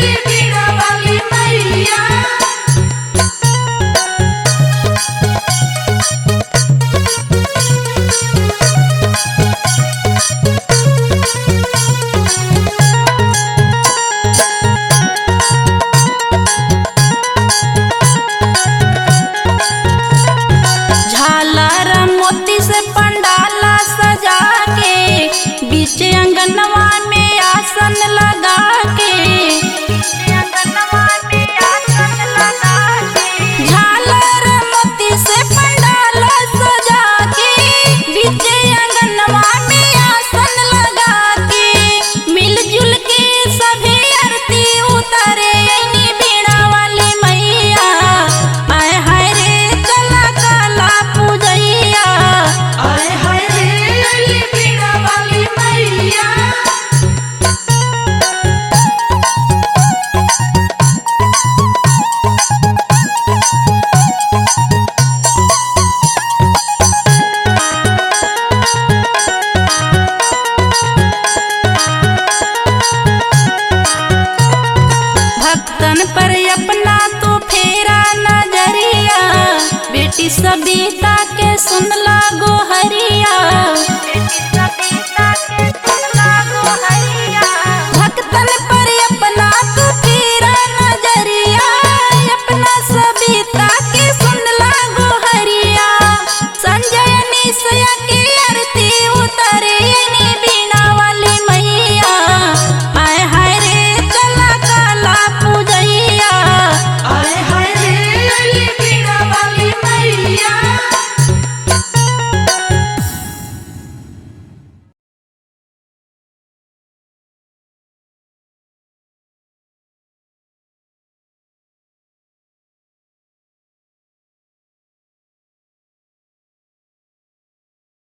अइली बीड़ा वाली मैया। झालर मोती से पंडाला सजा के, बीच अंगनवा में आसन लगा के। झालर मोती से पंडाला सजा के, बीच अंगनवा में आसन लगा के, मिलजुल के सभी आरती उतारे ऐनी बीड़ा वाली मैया। आय हाय रे कला कला पूजैया। आय हाय रे अइली बीड़ा वाली मैया। भक्तन पर अपना तो फेरा नजरिया, बेटी सबिता के सुनला गोहरिया। भक्तन